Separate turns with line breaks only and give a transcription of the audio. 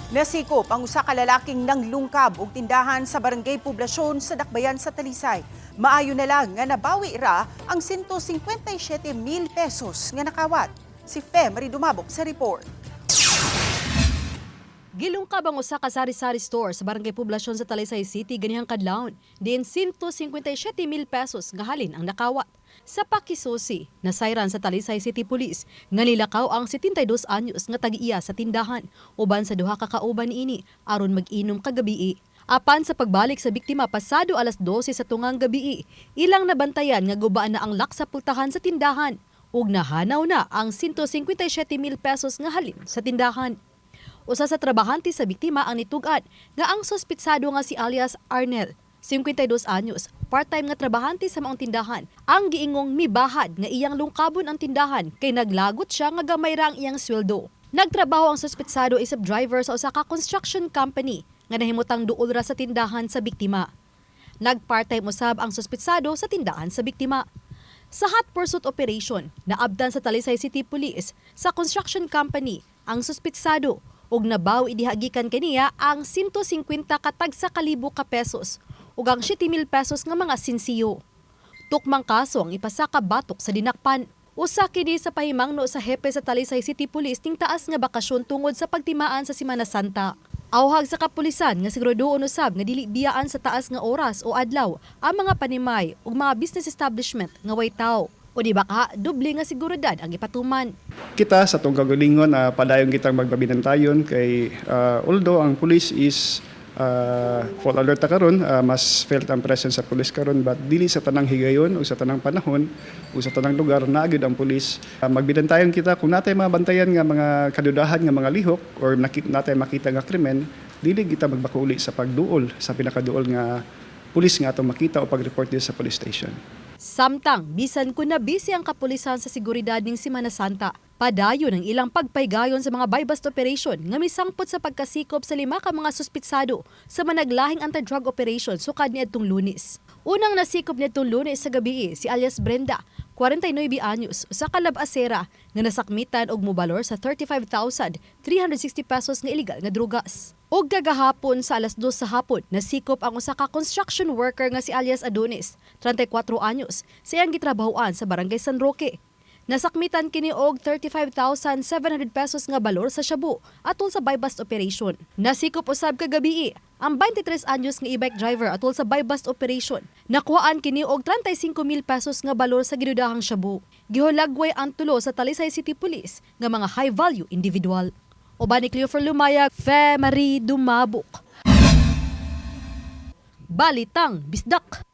Nasikop ang usa ka lalaking nanglungkab og tindahan sa Barangay Poblasyon sa Dakbayan sa Talisay. Maayo na lang nga nabawi ra ang 157 mil pesos nga nakawat. Si Fe Marie Dumabok sa report.
Gilungkab ang usa ka sari-sari store sa Barangay Poblasyon sa Talisay City ganihang kadlawon. Diin 157 mil pesos nga halin ang nakawat. Sa pakisusi, nasayran sa Talisay City Police nga nilakaw ang 72 anyos nga tag-iya sa tindahan uban sa duha ka kauban ini aron mag-inom kagabii. Apan sa pagbalik sa biktima pasado alas 12 sa tungang gabii, ilang nabantayan nga gubaan na ang lock sa pultahan sa tindahan ug nahanaw na ang 157 mil pesos nga halin sa tindahan. Usa sa trabahante sa biktima ang nitug-an nga ang suspitsado nga si alias Arnel, 52 anyos, part-time nga trabahante sa maong tindahan, ang giingong mibahad nga iyang lungkabon ang tindahan kay naglagot siya nga gamay ra ang iyang sweldo. Nagtrabaho ang suspitsado isip driver sa usa ka construction company nga nahimutang duol ra sa tindahan sa biktima. Nag-part-time usab ang suspitsado sa tindahan sa biktima. Sa hot pursuit operation, naabdan sa Talisay City Police sa construction company ang suspitsado ug nabaw diha gikan kaniya ang 150 katagsa kalibo ka pesos ug ang 7,000 pesos nga mga sinsiyo. Tukmang kaso ang ipasaka batok sa dinakpan. Usa kini sa pahimangno sa hepe sa Talisay City Police ning taas nga bakasyon tungod sa pagtimaan sa Semana Santa. Awhag sa kapulisan nga siguraduon usab nga dili biyaan sa taas nga oras o adlaw ang mga panimay ug mga business establishment nga way tawo. O di baka doble nga seguridad ang ipatuman.
Kita sa atong kagalingon, padayon kitang magbabinantayon kay although ang police is full alert ta karon, mas felt ang presence sa police karon, but dili sa tanang higayon o sa tanang panahon o sa tanang lugar naa gyud ang police. Magbinantayon kita kung natay mga bantayan nga mga kadudahan nga mga lihok or natay makita nga krimen, dili kita magbakuli sa pagduol sa pinakaduol nga pulis nga atong makita o pag-report dito sa police station.
Samtang, bisan kun na busy ang kapulisan sa seguridad ning Semana Santa, padayon ang ilang pagpaygayon sa mga buy-bust operation nga misangpot sa pagkasikop sa lima ka mga suspitsado sa managlahing anti-drug operation sukad niadtong Lunes. Unang nasikop niadtong Lunes sa gabi si alias Brenda, 49 anyos, usa ka lab-asera nga nasakmitan og mobalor sa 35,360 pesos nga illegal nga drugas. Og gagahapon sa alas 2 sa hapon, nasikop ang usa ka construction worker nga si alias Adonis, 34 anyos, sa iyang gitrabahoan sa Barangay San Roque. Nasakmitan kini og 35,700 pesos nga balor sa shabu atol sa buy-bust operation. Nasikop usab kagabii ang 23 anyos nga e-bike driver atol sa buy-bust operation. Nakuhaan kini og 35,000 pesos nga balor sa gidudahang shabu. Gihulagway ang tulo sa Talisay City Police nga mga high value individual. Uban ni Cleofer Lumayag, Fe Marie Dumabok. Balitang Bisdak.